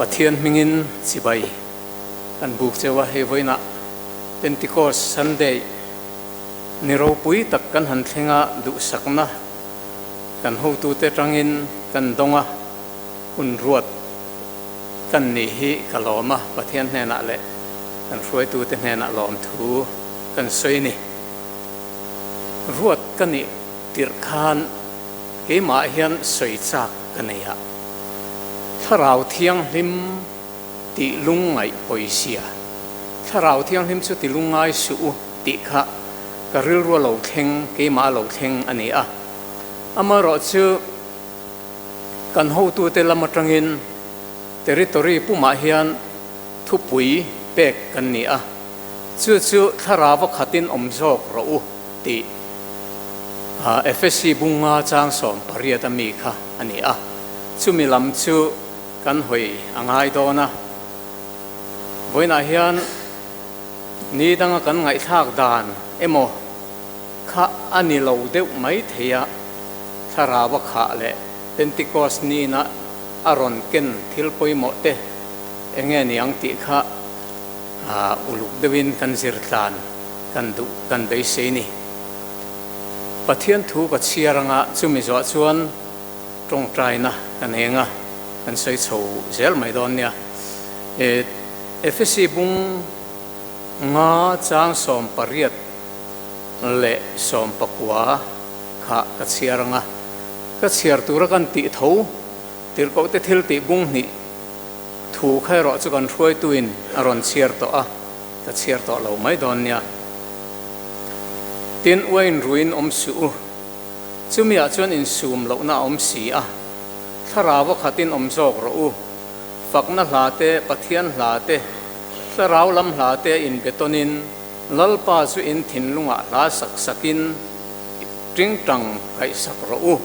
Pathian hmingin chibai kan buk cheu a, hei vawiinah Pentecost Sunday ni ropui tak kan han thleng a, duhsakna kan hotute atangin kan dawng a, hun ruat kan nih hi ka lawm a, Pathian hnenah leh kan hruaitute hnenah lawmthu kan sawi a ni. Ruat ka nih tirh khan keimah hian sawi chak ka nei a, Thlarau Thianghlim tih lungngaih pawisia, Thlarau Thianghlim chu ti lungngai suh u tih kha ka rilru a lo thleng, keimah a lo thleng a ni a. Amaherawhchu kan hotute lam atangin territory pumah hian thupui pek kan ni a, chu chu thlarau a khatin awm zawk rawh u tih Efesi bunga chang 18 a mi kha a ni a, chumi lam chu kan hawi a ngai dawn a. Vawiinah hian ni danga kan ngaihthlak dan emaw kha a ni lo deuh mai thei a, thlarau a khah leh Pentecost nina a rawn ken thil pawimawh te eng nge niang tih kha uluk deuhin kan zir tlan kan duh kan beisei ni. Pathian thu ka chhiar anga chumi zawh chuan tawngtaina kan eng a, kan sawi chho zel mai dawn nia. Efesi bung nga chang 18 leh 19 kha ka chhiar anga ka chhiar tura kan tih tho Tirhkohte thil tih bung hnih thu kha erawh chu kan hruaituin a rawn chhiar tawh a, ka chhiar tawh lo mai dawn nia. Tin, uain ruiin awm suh u. Chumiah chuan insum lohna a awm si a, thlarau a khatin awm zawk rawh u. Fakna hla te, Pathian hla te, thlarau lam hla te a inbe tawnin Lalpa chu in thinlungah hla sak sakin tingtang kaihsak rawh u.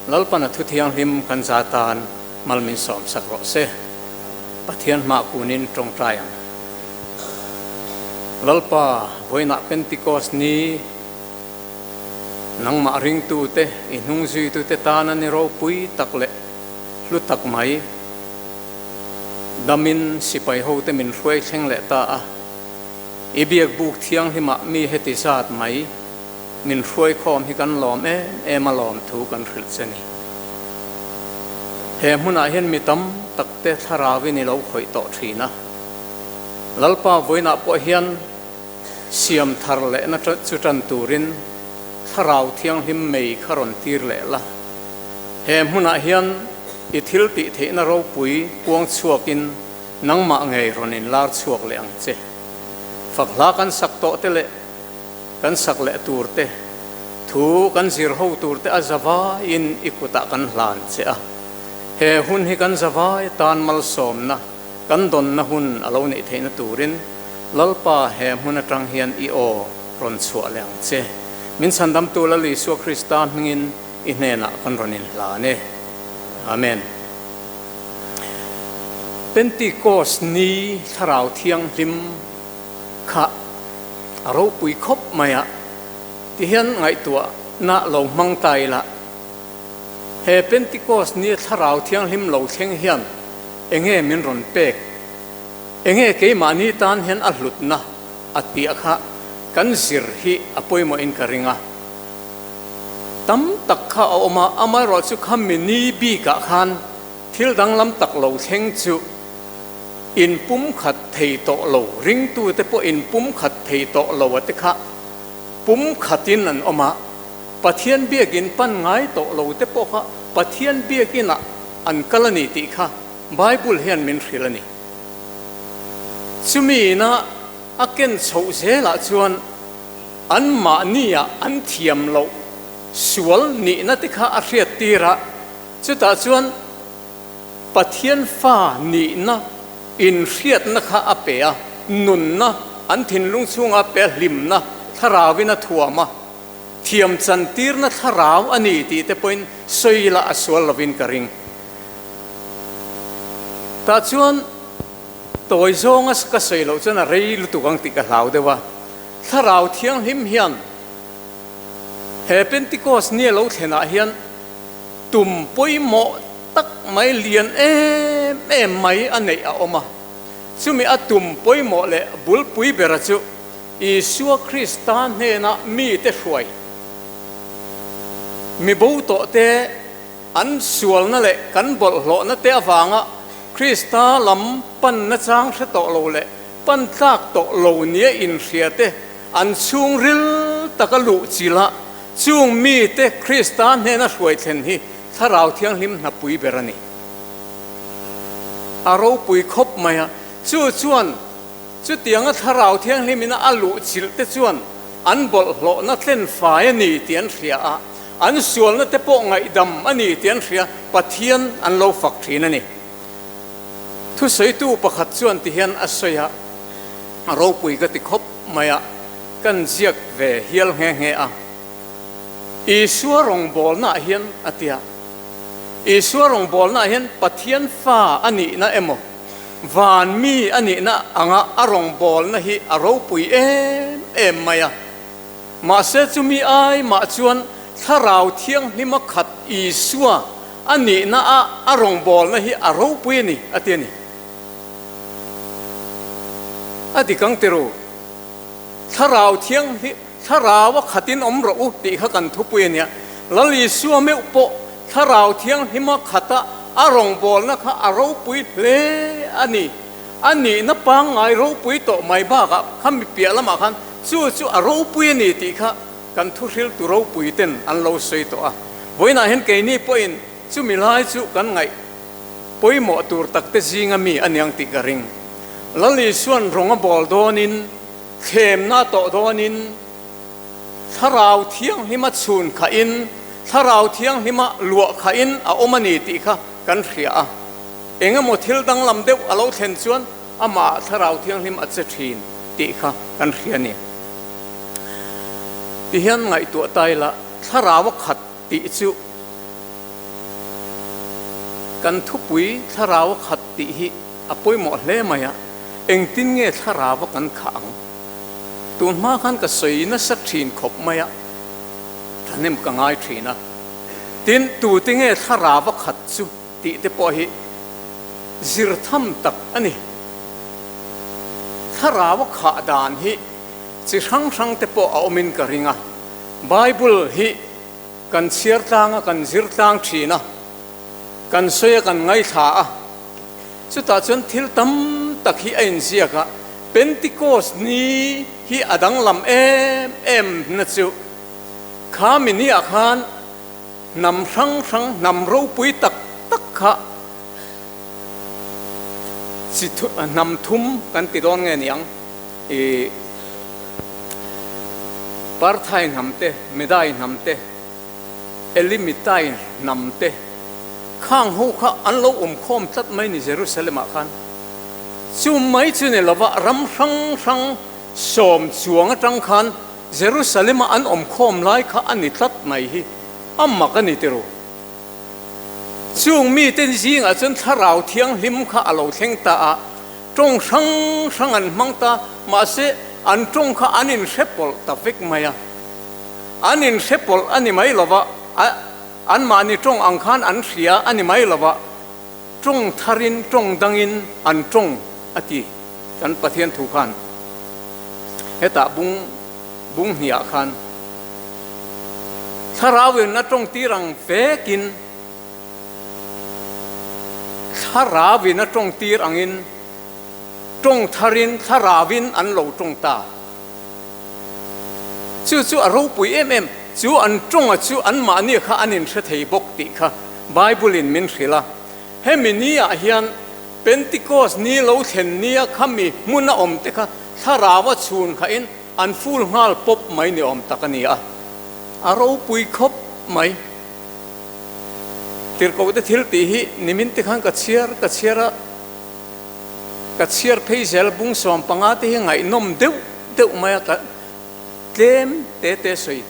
Lalpana thu thianghlim kan za tan mal min sawm sak rawh se. Pathian hmah kunin tawngtai ang. Lalpa, vawiinah Pentecost ni nangmah ringtute, i hnungzuitute tana ni ropui tak leh hlu tak mai damin sipai hote min hruai thleng leh ta a. I biakbuk thianghlimah mi heti zat mai Min hruai khawm hi kan lawm em em a lawm thu kan hrilh che ni. He hmunah hian mi tam tak te thlarauin i lo khawih tawh thin a. Lalpa vawiinah pawh hian siam thar lehna chu tan turin Thlarau Thianghlim mei kha rawn tir leh la. He hmunah hian i thil tih theihna ropui puang chhuakin nangmah ngei rawn inlar chhuak leh ang che. Fak hla kan sak tawh te leh Kan sak leh tur te, thu kan zir ho tur te a zavaiin i kutah kan hlan che a. He hun hi kan zavai tan malsawmna, kan dawnna hun a lo neih theihna turin Lalpa he hmun atang hian i aw rawn chhuah leh ang che. Min chhandamtu Lal Isua Krista hmingin i hnenah kan rawn inhlan e. Amen. Pentecost ni Thlarau Thianghlim kha a ropui khawp mai a, tihian ngaihtuahna lo hmang ta ila, he Pentecost ni Thlarau Thianghlim lo thleng hian enge min rawn pek, enge keimahni tan hian a hlutna a tih kha kan zir hi a pawimawhin ka ring a. Tam tak kha a awm a, amaherawhchu kha mini bikah khan thil danglam tak lo thleng chu In pumkhat thei tawh lo, ringtute pawh in pumkhat thei tawh lo a te kha pumkhatin an awm a, Pathian biakin pan ngai tawh lo te pawh kha Pathian biakinah an kal a ni tih kha Bible hian min hrilh a ni. Chumi ina a ken chhoh zelah chuan anmahniah an thiam loh sual nihna te kha a hriattir a, chutah chuan Pathian fa nihna inhriatna kha a pe a, nunna, an thinlung chhunga a pe a, hlimna thlarauin a thuam a, thiam chantirna thlarau a ni tih te pawhin sawi ila a sual lovin ka ring. Tah chuan tawi zawnga ka sawi loh chuan a rei lutuk ang tih ka hlau deuh a, Thlarau Thianghlim hian he Pentecost ni a lo thlenah hian tum pawimawh. tak mai lian em em mai a neih a awm a. Chumi a tum pawimawh leh bulpui bera chu Isua Krista hnena mite hruai, mi bo tawhte an sualna leh kan bawlhhlawhna te avanga Krista lam panna chang hre tawh lo leh pan tlak tawh lo nia inhria te an chhungril taka luh chilh chung mite Krista hnena hruai thlen hi Thlarau Thianghlim hnapui ber a ni. A ropui khawp mai a, chu chuan chutianga Thlarau Thianghlimina a luh chilh te chuan an bawlhhlawhna tlen fai a ni tih an hria a, an sualna te pawh ngaihdam a ni tih an hria, Pathian an lo fak thin a ni. Thusawitu pakhat chuan ti hian a sawi a, a ropui ka ti khawp mai a, kan ziak ve hial nghe nghe a. Isua rawngbawlnaah hian a ti a, Isua rawngbawlnaah hian Pathian fa a nihna emaw, van mi a nihna anga a rawngbawlna hi a ropui em em mai a. Mahse chumi ai mah chuan Thlarau Thianghlima khat Isua a nihna a a rawngbawlna hi a ropui a ni, a ti a ni. A dik ang tiru, Thlarau Thianghlim, Thlarau a khatin awm rawh u tih kha kan thupui a nia. Lal Isua meuh pawh Thlarau Thianghlima khata a rawngbawlna kha a ropui hle a ni. A nihna pangngai ropui tawh mai bakah kha mi piah lamah khan chu chu a ropui a ni tih kha kan thuhriltu ropui ten an lo sawi tawh a. Vawiinah hian keini pawhin chumi lai chu kan ngaih pawimawh tur takte zinga mi a niang tih ka ring. Lal Isua'n rawng a bawl dawnin Thlemna tawh dawnin Thlarau Thianghlima chhun khahin, Thlarau Thianghlima luah khahin a awm a ni tih kha kan hria a. Eng emaw thil danglam deuh a lo thlen chuan amah Thlarau Thianghlim a che thin tih kha kan hria a ni. Tihian ngaihtuah ta ila, Thlarau a khat tih chu kan thupui Thlarau a khat tih hi a pawimawh hle mai a, engtin nge thlarau a kan khah ang? Tun hma khan ka sawi nasa thin khawp mai a, thahnem ka ngai thin a, tin tute nge thlarau a khat chu tih te pawh hi zir tham tak a ni. Thlarau a khah dan hi chi hrang hrang te pawh a awmin ka ring a, Bible hi kan chhiar tlang a, kan zir tlang thin a, kan sawi a, kan ngaithla a. Chutah chuan thil tam tak hi a inziak a, Pentecost ni hi a danglam em em na chu kha mi niah khan hnam hrang hrang, hnam ropui tak tak kha chi hnam thum kan ti dawn nge niang i Parthai hnam te, Medai hnam te, Elimitai hnam te, khang ho kha an lo awm khawm tlat mai ni Jerusalem ah khan. Chu mai chu ni lova ram hrang hrang sawm chuang atang khan Jerusalem a an awm khawm lai kha a ni tlat mai hi a mak a ni tiru. Chung mite zingah chuan Thlarau Thianghlim kha a lo thleng ta a, tawng hrang hrang an hmang ta, mahse an tawng kha an inhre pawlh ta vek mai a. An inhre pawlh a ni mai lova, anmahni tawng ang khan an hria a ni mai lova, tawng tharin tawng dangin an tawng a ti kan Pathian thu khan hetah bung bung hniah khan thlarauin a tawng tir ang vekin thlarauin a tawng tir angin tawng tharin thlarauin an lo tawng ta. Chu chu a ropui em em, chu an tawnga chu anmahni kha an inhre thei bawk tih kha Bible-in min hrilh a. Hemi niah hian Pentecost ni lo thlen nia khami hmuna awm te kha thlarau a chhun khahin an ful nghal pawp mai ni awm tak a ni a. A ropui khawp mai. Tirhkohte thil tih hi nimin te khan ka chhiar ka chhiar a. Ka chhiar phei zel bung 15 te hi ngaihnawm deuh deuh mai a, ka tlem te te sawi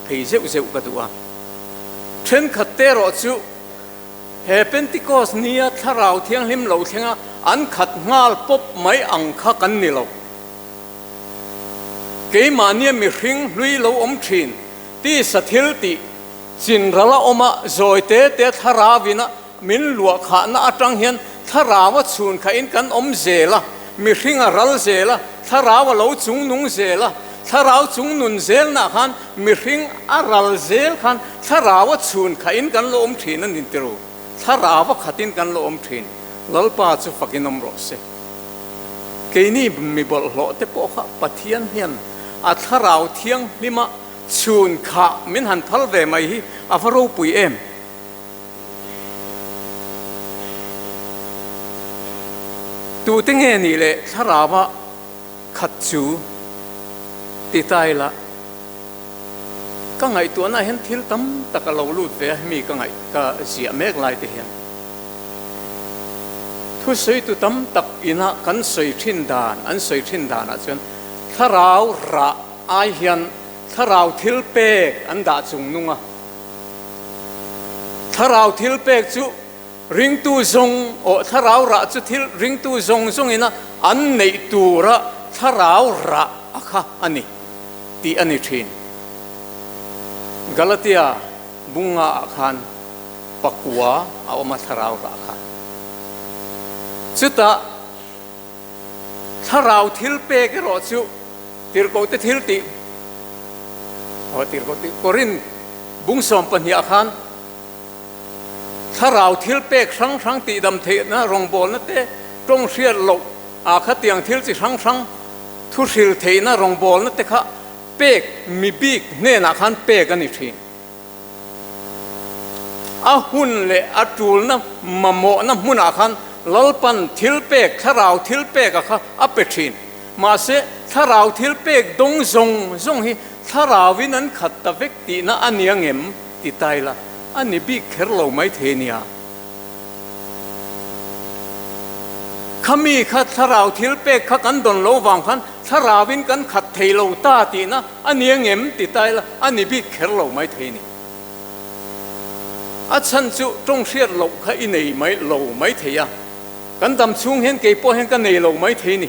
phei zeuh zeuh ka duh a. Thenkhat te erawh chu he Pentecost nia Thlarau Thianghlim lo thlenga an khat nghal pawp mai ang kha kan ni lo. Keimahnia mihring hlui lo awm thin, tisa thil tih chin ral a awm a, zawi te te Thlarauin a. min luah khahna atang hian thlarau a chhun khahin kan awm zel a, mihring a ral zel a, thlarau a lo chungnung zel a, thlarau chungnun zelnaah khan mihring a ral zel khan thlarau a chhun khahin kan lo awm thin a ni tiru, thlarau a khatin kan lo awm thin. Lalpa chu fakin awm rawh se. Keini mi bawlhhlawh te pawh kha Pathian hian a thlarau thianghlima chhun khah min han phal ve mai hi a va ropui em? Tute nge nih leh thlarau-a khat chu ti ta ila, ka ngaihtuahnaah hian thil tam tak a lo lut ve a, hemi ka ngaih ka ziah mek lai te hian thusawitu tam tak ina kan sawi thin dan an sawi thin danah chuan thlarau rah ai hian thlarau thil pek an dah chung nung a. Thlarau thil pek chu ringtu zawng aw thlarau rah chu thil ringtu zawng zawngina an neih tura thlarau rah a kha a ni tih a ni thin. Galatia bunga ah khan pakua a awm a thlarau rah kha. Chutah thlarau thil pek erawh chu Tirhkohte thil tih aw tirhkoh tih Korin bung 12 ah khan thlarau thil pek hrang hrang tih dam theihna rawngbawlna te tawng hriat loh ah khatiang thil chi hrang hrang thu hril theihna rawngbawlna te kha pek mi bik hnenah khan pek a ni thin. A hun leh a tulna mamawhna hmunah khan Lalpan thil pek, thlarau thil peka kha a pe thin. Mahse, thlarau thil pek dawng zawng zawng hi thlarauin an khat ta vek tihna a ni angem? ti ta ila, a ni bik kher lo maithei nia. Khami kha thlarau thil pek kha kan dawn lo vang khan thlarauin kan khat thei lo ta tihna a ni angem ti ta ila, a ni bik kher lo maithei ni. A chhan chu tawng hriat loh kha i nei mai lo maithei a, kan dam chhung hian kei pawh hian ka nei lo maithei ni.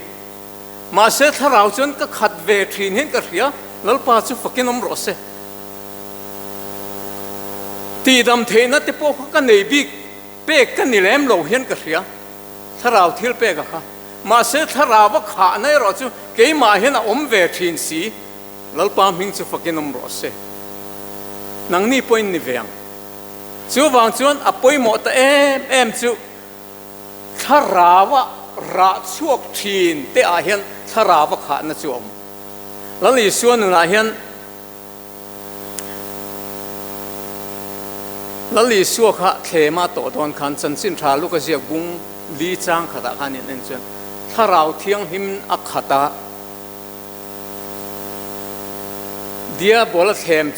Mahse thlarau chuan ka khat ve thin hian ka hria, Lalpa chu fakin awm rawh se. Tihdam theihna te pawh kha ka nei bik pek ka ni lem lo hian ka hria, thlarau thil pek a kha. Mahse thlarau a khahna erawh chu keimah hian a awm ve thin si, Lalpa hming chu fakin awm rawh se. Nangni pawhin ni ve ang. Chuvang chuan a pawimawh ta em em chu thlarau a rah chhuak thin te ah hian thlarau a khahna chu a awm. Lal Isua nunah hian Lal Isua kha thlema tawh dawn khan chanchin tha Luka ziak bung li chang khatah khan in en chuan Thlarau Thianghlim a khat a, Diabol a thlem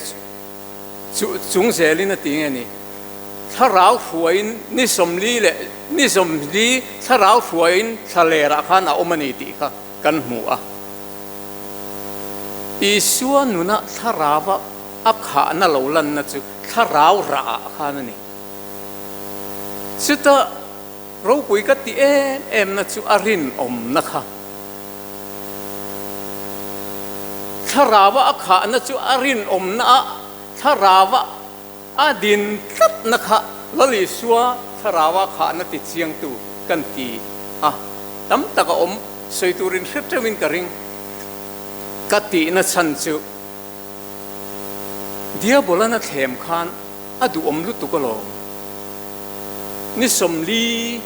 chu chung zelin a ti nge ni? Thlarau hruaiin ni 40 leh ni 40 thlarau hruaiin thlalerah khan a awm a ni tih kha kan hmu a. Isua nuna thlarauva a khahna lo lanna chu thlarau rahah khan a ni. Chuta ropui ka ti em emna chu a rinawmna kha. Thlarauva a khahna chu a rinawmna a, thlarauva a din tlatna kha Lal Isua thlarauva khahna ti chiangtu kan ti a, tam tak a awm sawi turin hre teuhin ka ring. Ka tihna chhan chu Diabolan a thlem khan a duhawm lutuk alawm. Ni 40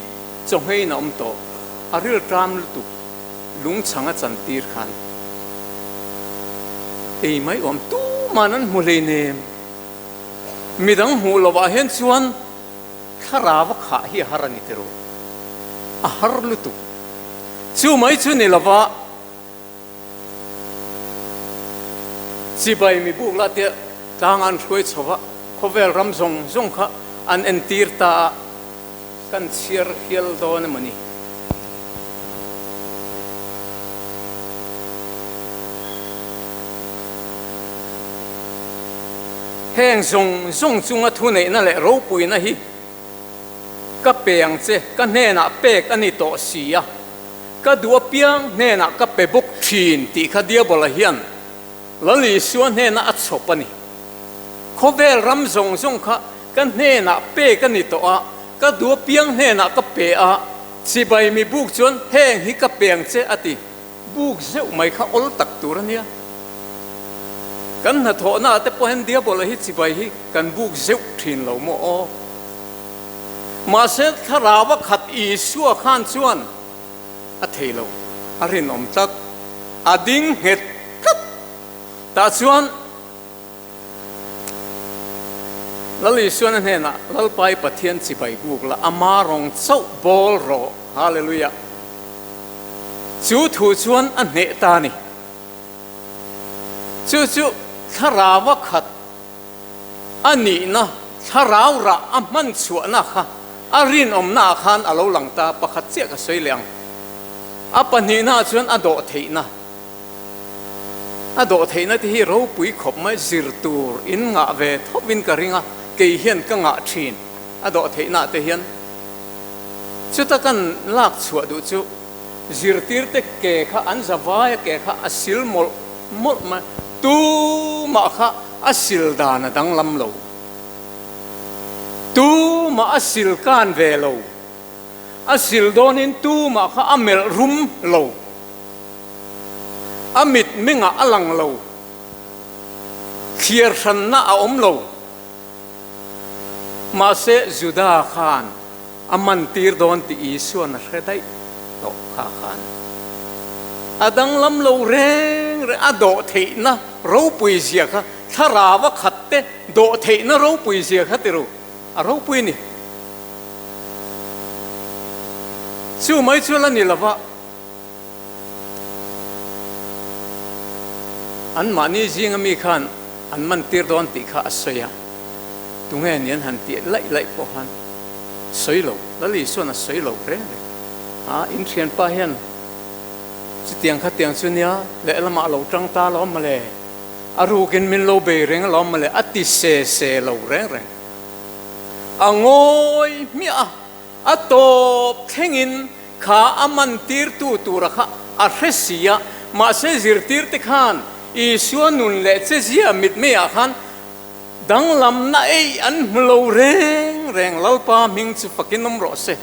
chawhngeiin a awm tawh, a rilṭam lutuk lungchhang a chantir khan ei mai awm tuman an hmu hleinem. Midang hmuh lovah hian chuan thlarau a khah hi a har a ni tiraw? A har lutuk. Chu mai chu ni lova chibai mi buk lah te tlang an hruai chho va, khawvel ram zawng zawng kha an entir ta a, kan chhiar hial dawn emaw ni? Heng zawng zawng chunga thuneihna leh ropuina hi ka pe ang che, ka hnenah pek a ni tawh si a, ka duh apiang hnenah ka pe bawk thin tih kha Diabola hian Lal Isua hnenah a chhawp a ni. Khawvel ram zawng zawng kha ka hnenah pek a ni tawh a. Ka duh apiang hnenah ka pe a, chibai mi buk chuan heng hi ka pe ang che a ti. Buk zeuh mai kha awl tak tur a nia. Kan hnathawhna ah te pawh hian Diabola hi chibai hi kan buk zeuh thin lo maw aw. Mahse thlarau a khat Isua khan chuan a thei lo, a rinawm tlat, a ding nghet tlat. Tah chuan Lal Isuan a hnenah, Lalpa i Pathian chibai buk la, ama rawng chauh bawl rawh. Hallelujah! Chu thu chuan a hneh ta a ni. Chu chu thlarau a khat a nihna, thlarau rah a hman chhuahna kha a rinawmna ah khan a lo lang ta. Pakhat chiah ka sawi leh ang. A pahnihna ah chuan a dawh theihna. A dawh theihna te hi ropui khawp mai zir tur in ngah ve thawp in ka ring a, kei hian ka ngah thin a dawh theihna ah te hian. Chuta kan lak chhuah duh chu zirtir te ke kha an za vai a ke kha a sil mawlh mawlh mai, tumah kha a sil dan a danglam lo, tumah a sil kan ve lo, a sil dawnin tumah kha a melh rum lo. A mit mengah a lang lo. Thliar hranna a awm lo. Mahse Juda khan a mantir dawn tih Isua'n a hre daih tawh kha khan a danglam lo reng reng a dawh theihna ropui zia kha thlarau a khat te dawh theihna ropui zia kha ti ru a ropui ni. Chu mai chu la ni lova. An mahni zinga mi khan an man tir dawn tih kha a sawi a, tunge ni an han tih laih laih pawh khan sawi lo, Lal Isua'n a sawi lo reng reng. A in thianpa hian chutiang khatiang chu nia lehlamah a lo tang ta alawm mawle, a rukin min lo bei reng alawm mawle a ti se se lo reng reng. A ngawi hmiah a. A tawp thlengin kha a mantirtu tura kha a hre si a, mahse zirtirte khan Isua nun leh chezia mitmeiah khan danglamna ei an hmu lo reng reng. Lalpa hming chu fakin awm rawh se.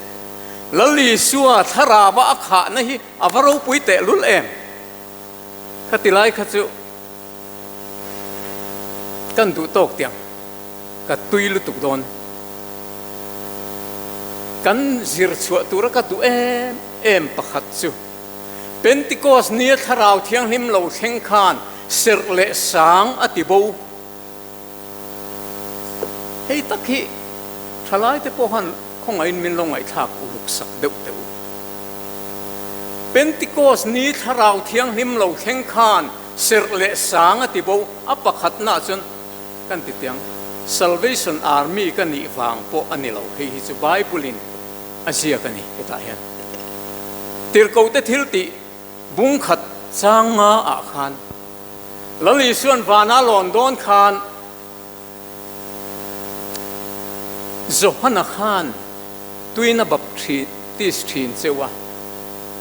Lal Isua thlarava a khahna hi a va ropui tehlul em? Khati lai kha chu kan duh tawk tiang. Ka tui lutuk dawn. Kan zir chhuah tura ka duh em em pakhat chu Pentecost nia Thlarau Thianghlim lo thleng khan serh leh sang a ti bo. Hei tak hi thalaite pawh khan khawngaihin min lo ngaihthlak uluk sak deuh teh u. Pentecost ni Thlarau Thianghlim lo thleng khan serh leh sang a ti bo a pakhatnaah chuan Kan ti tiang, Salvation Army ka nih vang pawh a ni lo, hei hi chu Bible in a ziak a ni hetah hian. Tirhkohte thil tih bung khat chang nga ah khan Lal Isua'n vana lawn dawn khan Johana khan tuin a baptis thin cheu a,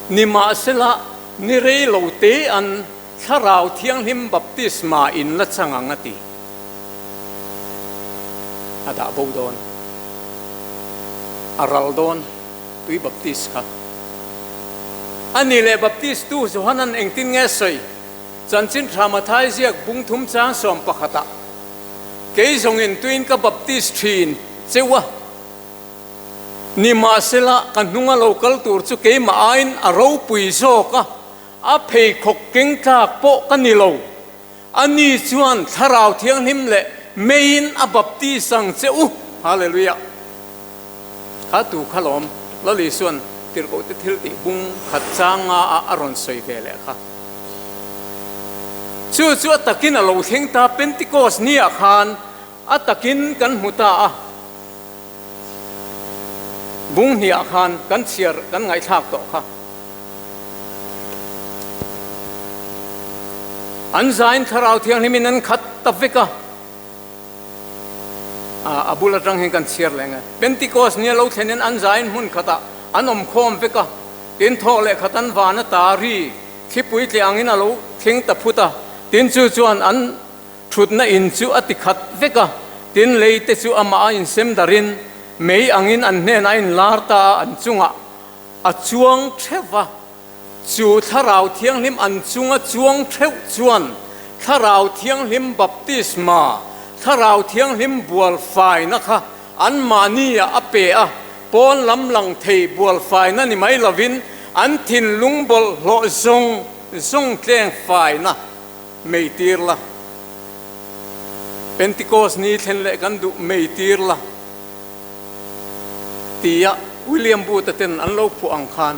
nimahsela ni rei lo te an Thlarau Thianghlim baptisma in la chang ang a ti. A dah bo dawn. A ral dawn tui baptis kha. A ni leh baptis tu Johanan engtin nge sawi? Chanchin tha Mathai ziak bung thum chang 11 ah, Kei zawngin tuin ka baptis thin cheu a, nimahsela ka hnunga lo kal tur chu keimah aiin a ropui zawk a, A pheikhawk keng tlak pawh ka ni lo. Ani chuan Thlarau Thianghlim leh meiin a baptis ang che u. Hallelujah! Kha tu kha lawm Lal Isua'n tirhkohte thil tih bung khat chang nga ah a rawn sawi ve leh kha. Chu chu a takin a lo thleng ta Pentecost ni ah khan a takin kan hmu ta a. Bung hnih ah khan kan chhiar kan ngaihthlak tawh kha. An zain Thlarau Thianghlimin an khat ta vek a, a bul atang hian kan chhiar leh nge. Pentecost nia lo thlenin an zain hmun khatah an awm khawm vek a, tin thawk leh khat an van a ta ri thlipui tle angin a lo thleng ta phut a, tin chu chuan an thutna in chu a ti khat vek a, tin lei te chu amah a insem darin. Mei angin an hnenah a inlar ta a, an chungah a chuang theuh va. Chu Thlarau Thianghlim an chunga chuang theuh chuan Thlarau Thianghlim baptisma, Thlarau Thianghlim bualfaina kha anmahniah a pe a, pawn lam lang thei bualfaina ni mai lovin an thinlung bawlhhlawh zawng zawng tleng faina meitir la. Pentikos ni thlen leh kan duh meitir la tia William Booth-a ten an lo phuah ang khan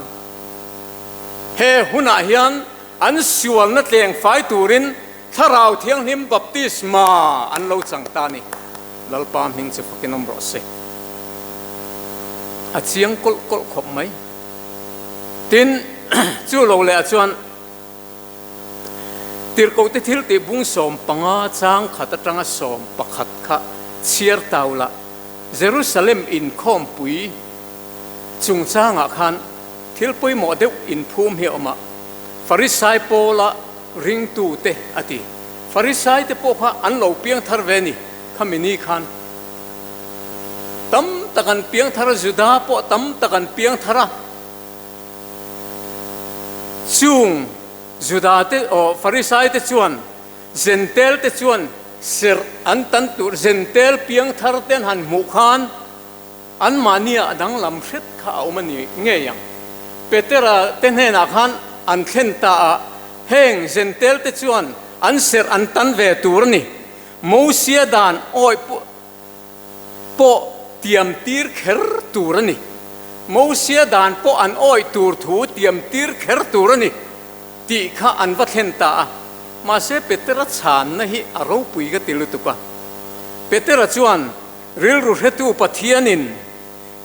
he hunah hian an sualna tleng fai turin Thlarau Thianghlim baptisma an lo chang ta a ni. Lalpa hming chu fakin awm rawh se. A chiang kawlh kawlh khawp mai. Tin, chu lo leh ah chuan Tirhkohte thiltih bung 15 chang khat atanga 11 kha chhiar tau la, Jerusalem inkhawmpui chungchangah khan thil pawimawh deuh inphum hi a awm a, Farisai pawla ringtute a ti. Farisaite pawh kha an lo piang thar ve ni, khami ni khan tam tak an piang thar a, Juda pawh tam tak an piang thar a. Chung Judate aw Farisaite chuan Jentail-te chuan serh an tan tur Jentail piangthar te an han hmuh khan anmahnia a danglam hret kha a awm a ni ngei ang. Petera te hnenah khan an thlen ta a, heng Jentail-te chuan an serh an tan ve tur a ni. Mosia dan awih pawh tiam tir kher tur a ni. Mosia dan pawh an awih tur thu tiam tir kher tur a ni tih kha an va thlen ta a. Mahse Petera chhanna hi a ropui ka ti lutuk a. Petera chuan, Rilru hretu Pathianin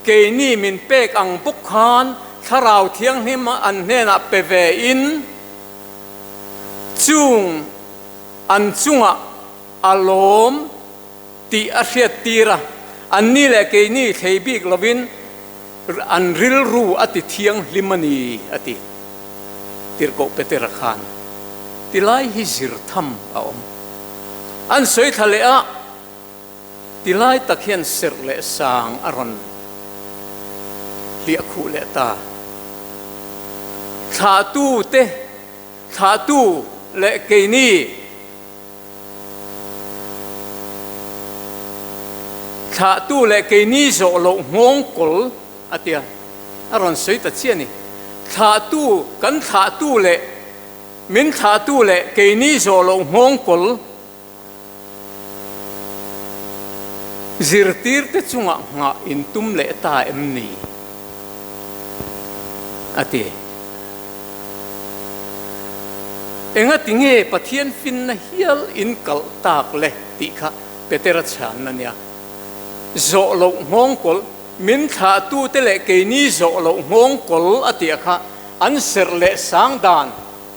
keini min pek ang bawk khan Thlarau Thianghlim an hnenah pe ve in chung an chungah a lawm tih a hriattir a, anni leh keini thlei bik lovin an rilru a ti thianghlim a ni, a ti. Tirhkoh Petera khan tilai hi zir tham a awm. An sawi thla leh a, tilai tak hian serh leh sang a rawn hliah khuh leh ta. Thlahtute, thlahtu leh keini, Thlahtu leh keini zawh loh nghawng kawl a tia a rawn sawi ta chiah a ni. Thlahtu, kan thlahtu leh min thlahtu leh keini zawh loh nghawng kawl zirtirte chungah nghah intum leh ta em ni? A ti. Engati nge Pathian finna hial in kalh tak le tih kha Petera chhanna nia. Zawh loh nghawngkawl, min thlahtute leh keini zawh loh nghawngkawl a tih kha an serh leh sang dan,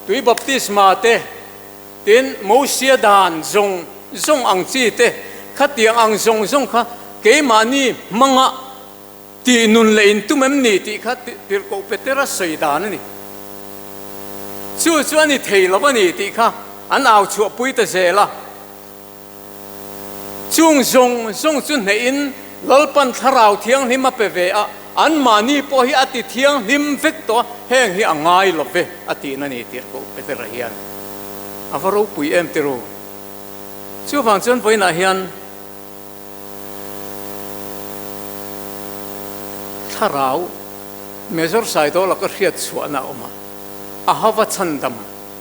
tui baptisma te, tin Mosia dan zawng zawng ang chi te, khatiang ang zawng zawng kha keimahni hmanga Tih nun leh intum em ni tih kha Tirhkoh Petera sawi dan a ni. Chu chu a ni thei lo a ni tih kha an au chhuahpui ta zel a. Chung zawng zawng chu hnehin Lalpan Thlarau Thianghlim a pe ve a, anmahni pawh hi a ti thianghlim vek tawh a, heng hi a ngai lo ve a tihna a ni Tirhkoh Petera hian. A va ropui em tiru. Chuvang chuan vawiinah hian. Thlarau Major Saidawla ka hriat chhuahna a awm a, a hava chhandam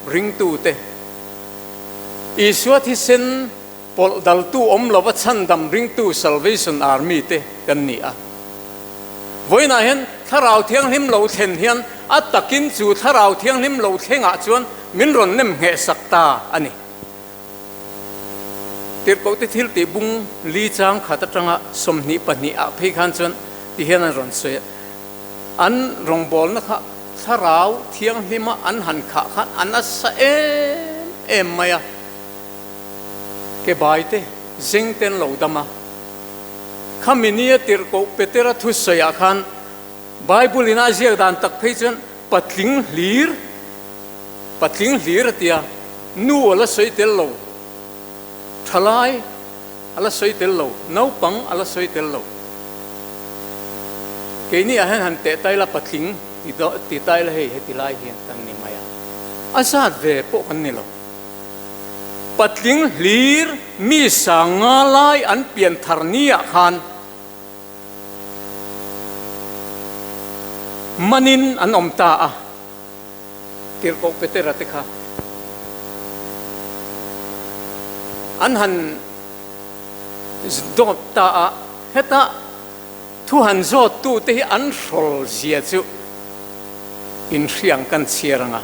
ringtute, Isua thisen pawlh daltu awm lova chhandam ringtu Salvation Army te kan ni a. Vawiinah hian Thlarau Thianghlim lo thlen hian a takin chu Thlarau Thianghlim lo thlengah chuan min rawn nem nghehsak ta a ni. Tirhkohte thil tih bung li chang khat atanga 22 ah phei khan chuan ti hian an rawn sawi a, an rawngbawlna kha thlarau thianghlima an han khah khan a nasa em em mai a, ke bai te zeng te an lo dam a. Khami nia tirhkoh Petera thusawi ah khan Bible in a ziak dan tak phei chuan patling hlir, Patling hlir a tia, nu a la sawi tel lo, thalai a la sawi tel lo, naupang a la sawi tel lo. Keini ah hian han teh ta ila patling ti ta ila hei heti lai hian kan ni mai a, a zat ve pawh kan ni lo. Patling hlir mi sanga lai an pian thar ni ah khan manin an awm ta a, Tirhkoh Petera te kha an han dawt ta a, heta thu han zawttu te hi an hrawl zia chu inhriang kan chhiar ang a.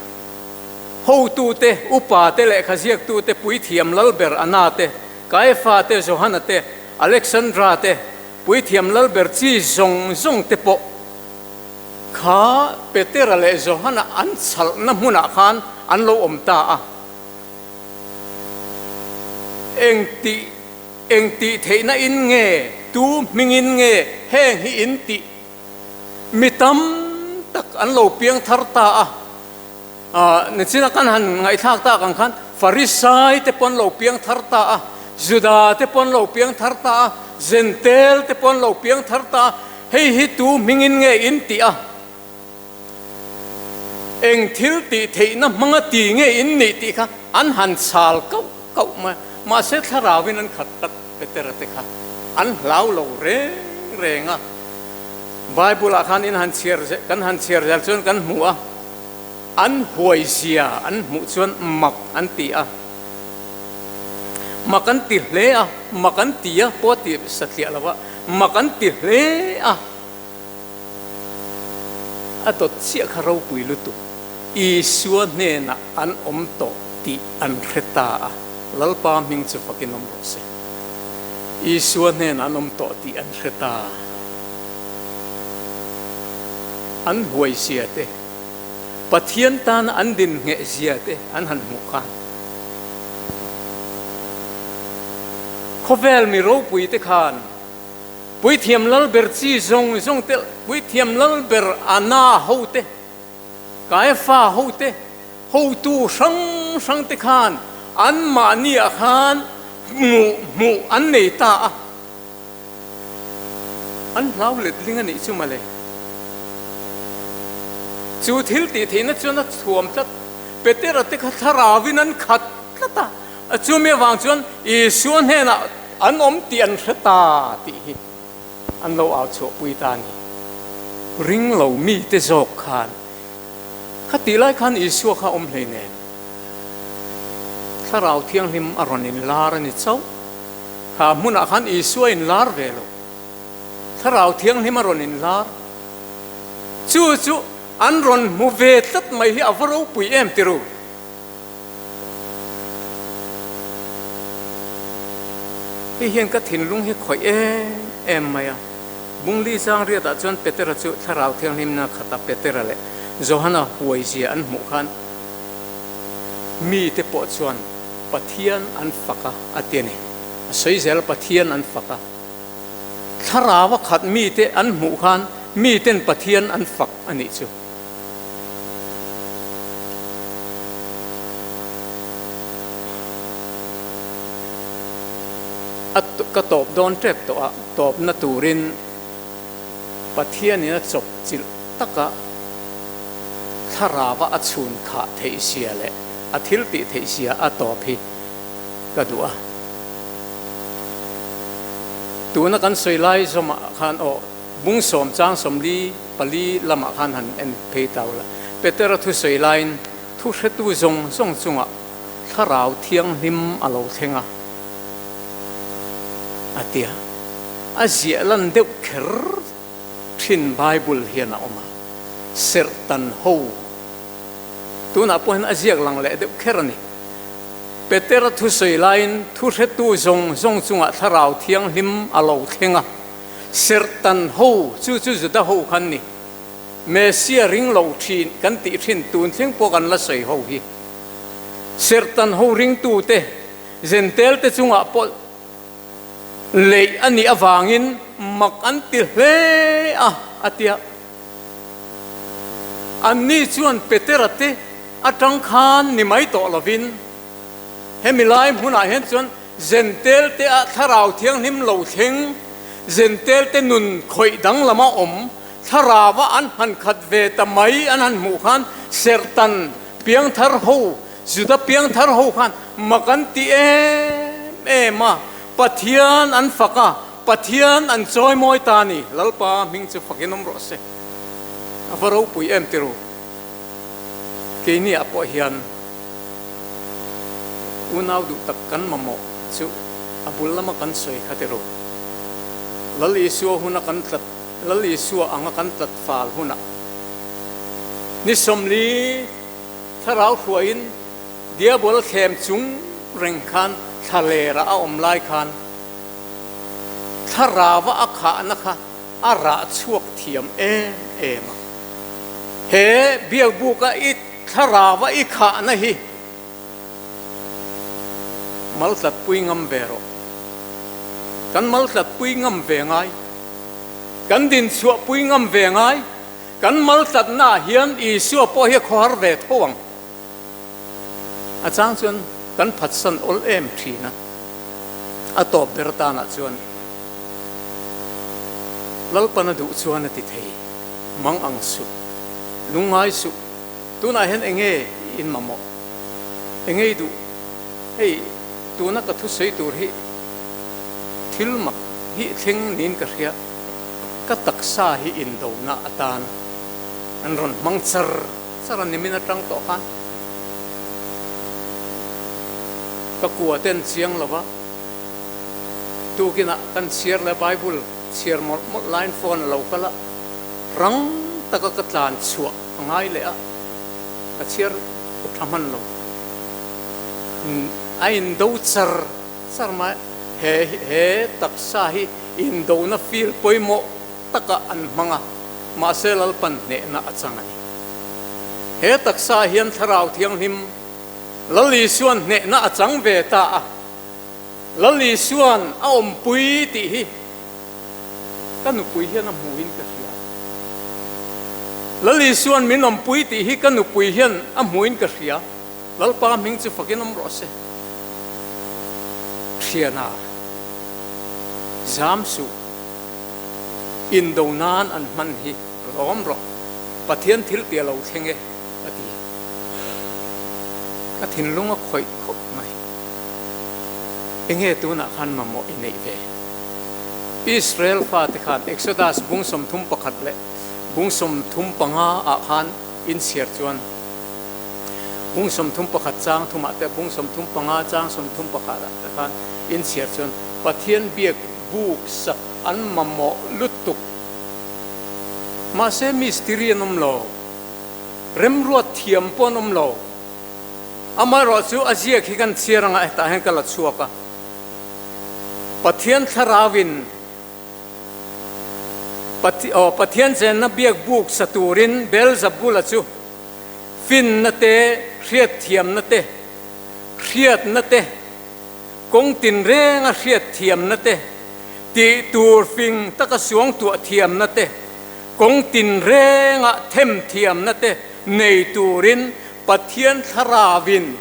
Hotu te, upa te, lehkha ziaktu te, puithiam lalber Anna te, Kaefa te, Johana te, Alexandra te, puithiam lalber chi zawng zawng te pawh kha Petera leh Johana an chhalhna hmunah khan an lo awm ta a. Eng tih eng tih theihna in nge, tu hmingin nge heng hi in tih? Mi tam tak an lo piang thar ta a. Nichina kan han ngaihthlak tak ang khan Farisai te pawh an lo piang thar ta a, Juda te pawh an lo piang thar ta a, Zentel te pawh an lo piang thar ta a, hei hi tu hmingin nge in tih a? Eng thil tih theihna hmanga ti nge in nih tih kha an han chhal kauh kauh mai a, mahse thlarauin an khat tlat Petera te kha an hlau lo reng reng a. Bible ah khan in han chhiar kan han chhiar zel chuan kan hmu a, an huai zia an hmuh chuan mak an ti a, mak an ti hle a, mak an ti a pawh ti satliah lo a, mak an ti hle a, a dawt chiah kha ropui lutuk, Isua hnenah an awm tawh tih an hre ta a, Lalpa hming chu fakin awm rawh se. Isua hnenah an awm tawh tih an hre ta. An huai zia te, Pathian tana an din ngheh zia te an han hmuh khan. Khawvel mi ropui te khan Puithiam Lalber chi zawng zawng te, Puithiam Lalber Anna ho te, Kaiafa ho te, hotu hrang hrang te khan anmahni ah khan hmuh hmuh an nei ta a. An hlau letling a nih chu mawle. Chu thil tih theihna chuan a thuam tlat. Petera te kha thlarauin an khat tlat a, a chumi avang chuan Isua hnenah an awm tih an hre ta tih hi an lo au chhuahpui ta a ni. Ring lo mite zawk khan kha tih lai khan Isua kha awm hleinem. Thlarau Thianghlim a rawn inlar a ni chauh. Kha hmunah khan Isua inlar ve lo. Thlarau Thianghlim a rawn inlar. Chu chu an rawn hmu ve tlat mai hi a va ropui em ti ru. Hei hian ka thinlung hi khawih em em mai a. Bungli chang riatah chuan Petera chu Thlarau Thianghlimna khata Petera leh Johana huaizia an hmuh khan mite pawh chuan Pathian an fak a, a ti a ni. A sawi zel a, Pathian an fak a. Thlarau a khat mite an hmuh khan miten Pathian an fak a nih chu. A ka tawp dawn tep tawh a, tawpna turin Pathianin a chawp chilh taka thlarau a chhun khah theih zia leh a thil tih theih zia a tawp hi ka duh a. Tuna kan sawi lai zawmah khan aw Bungsawm Changsawmli pali lamah khan han en phei ta ula. Petera thu sawi laiin thu hretu zawng zawng chungah Thlarau Thianghlim a lo thleng a, a ti a. A ziah lan deuh kher thin Bible hian a awm a, serhtan ho. Tunah pawh hian a ziak lang leh deuh kher a ni. Petera thu sawi laiin thu hretu zawng zawng chungah Thlarau Thianghlim a lo thleng a, serhtan ho chu chu Juda ho khan ni. Messia ring lo thin kan tih thin tun thleng pawh kan la sawi ho hi. Serhtan ho ringtute Zentel te chungah pawh leih a nih avangin mak an ti hle a, a ti a. Anni chuan Petera te atang khan ni mai tawh lovin, hemi lai hmunah hian chuan Zentel te ah Thlarau Thianghlim lo thleng, Zentel te nun khawih dang lama awm. Thlarau-a an han khat ve ta mai an han hmuh khan Serhtan piangthar ho, Juda piangthar ho khan mak an ti em em a, Pathian an fak a, Pathian an chawimawi ta a ni. Lalpa hming chu fakin awm rawh se. A va ropui em ti ru. Keini ah pawh hian unau duh tak kan mamawh chu a bul lama kan sawi kha ti ru. Lal Isua huna kan tlat, Lal Isua anga kan tlat fal hunah ni 40 thlarau hruaiin Diabol thlem chung reng khan thla lerah a awm lai khan thlarauva a khahna kha a rah chhuak thiam em em a. He biakbuka i thlarauva i khahna hi maltlatpui ngam ve rawh. Kan maltlatpui ngam ve ngai. Kan dinchhuahpui ngam ve ngai. Kan maltlatnaah hian Isua pawh hi a khawhar ve tho ang. A chang chuan kan phatsan awl em thin a, a tawp ber atanah chuan Lalpan a duh chuan a ti thei, mang ang suh, lungngai suh, tunah hian enge in mamawh, enge i duh, hei tuna ka thusawi tur hi thil mak hi thleng niin ka hria, ka taksa hi indona atan an rawn hmang char. Char a nimin atang tawh khan ka kua ten chiang lo va, tukinah kan chhiar leh Bible chhiar mawlh mawlh laiin phone a lo kal a, rang taka ka tlan chhuah a ngai leh a, ka chhiar tha hman lo. A indo char char mai, he he taksa hi indona field pawimawh takah an hmang a, mahse Lalpan hnehna a chang a ni. He taksa hian Thlarau Thianghlim Lal Isuan hnehna a chang ve ta a, Lal Isuan a awmpui tih hi ka nupui hian a hmuhin ka hria. Lal Isuan min awmpui tih hi ka nupui hian a hmuhin ka hria. Lalpa hming chu fakin awm rawh se. Thiana, zam suh. Indo nan an hman hi lawm rawh. Pathian thil tia lo thleng e, a ti. Ka thinlung a khawih khawp mai. Enge tunah khan mamawh i neih ve? Israel fate khan Exodus bung 31 leh bung 35 ah khan inchhiar chuan bung 31 chang thumah te bung 35 chang 31 ah te khan inchhiar chuan Pathian biak buk sak an mamawh lutuk. Mahse mistiri an awm lo, remruat thiam pawh an awm lo. Amaherawh chu a ziak hi kan chhiar anga hetah hian ka la chhuak a. Pathian thlarauin aw Pathian chenna biak buk sa turin Beelzebula chu finna te, hriatthiamna te, hriatna te, Kawng tinrenga hriat thiamna te, tih tur fing taka suangtuah thiamna te, kawng tinrenga them thiamna te nei turin Pathian Thlarauin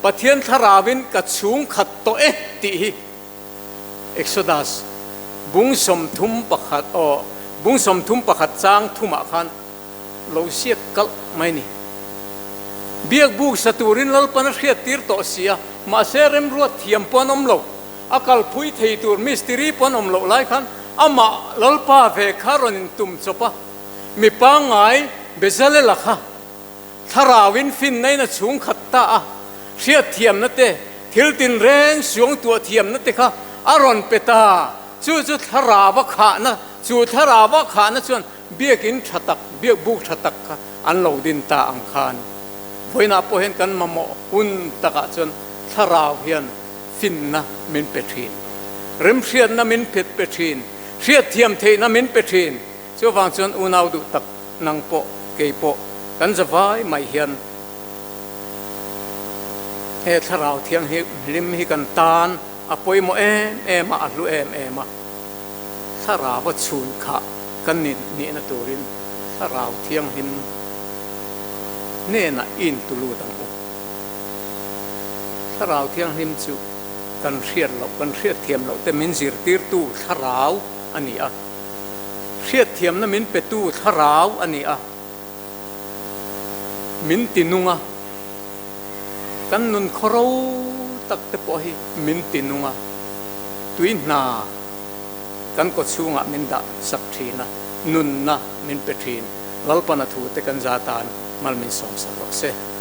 Pathian Thlarauin ka chhung khat tawh e tih hi Exodus bung 31 aw bung 31 chang thumah khan lo siak kalh mai ni. Biakbuk sa turin Lalpan a hriattir tawh si a, mahse remruat thiam pawh an awm lo. A kalpui thei tur mistiri pawh an awm loh lai khan amah Lalpa ve kha rawn intum chawp a, mi pangngai Bezalela kha thlarauin finna in a chhung khat ta a, hriatthiamna te, thil tinreng suangtuah thiamna te kha a rawn pe ta. Chu chu thlarau a khahna, chu thlarau a khahna chuan Biakinn tha tak, biakbuk tha tak kha an lo din ta ang khan vawiinah pawh hian kan mamawh hun takah chuan thlarau hian finna min pe thin, remhriatna min phet pe thin, hriatthiam theihna min pe thin. Chuvang chuan unau duh tak nang pawh kei pawh kan zavai mai hian he thlarau thianghlim hi kan tan a pawimawh em em a, a hlu em em a. Thlarau a chhun khah kan nih nihna turin Thlarau Thianghlim hnenah i intu lut ang u. Thlarau Thianghlim chu kan hriat loh, kan hriatthiam loh te min zirtirtu Thlarau a ni a. Hriatthiamna min petu thlarau a ni a, min ti nung a, kan nun khawro tak te pawh hi min ti nung a, tui hna kan kawchhungah min dah sak thin a, nunna min pe thin. Lalpana thu te kan za tan mal min sawmsak rawh se.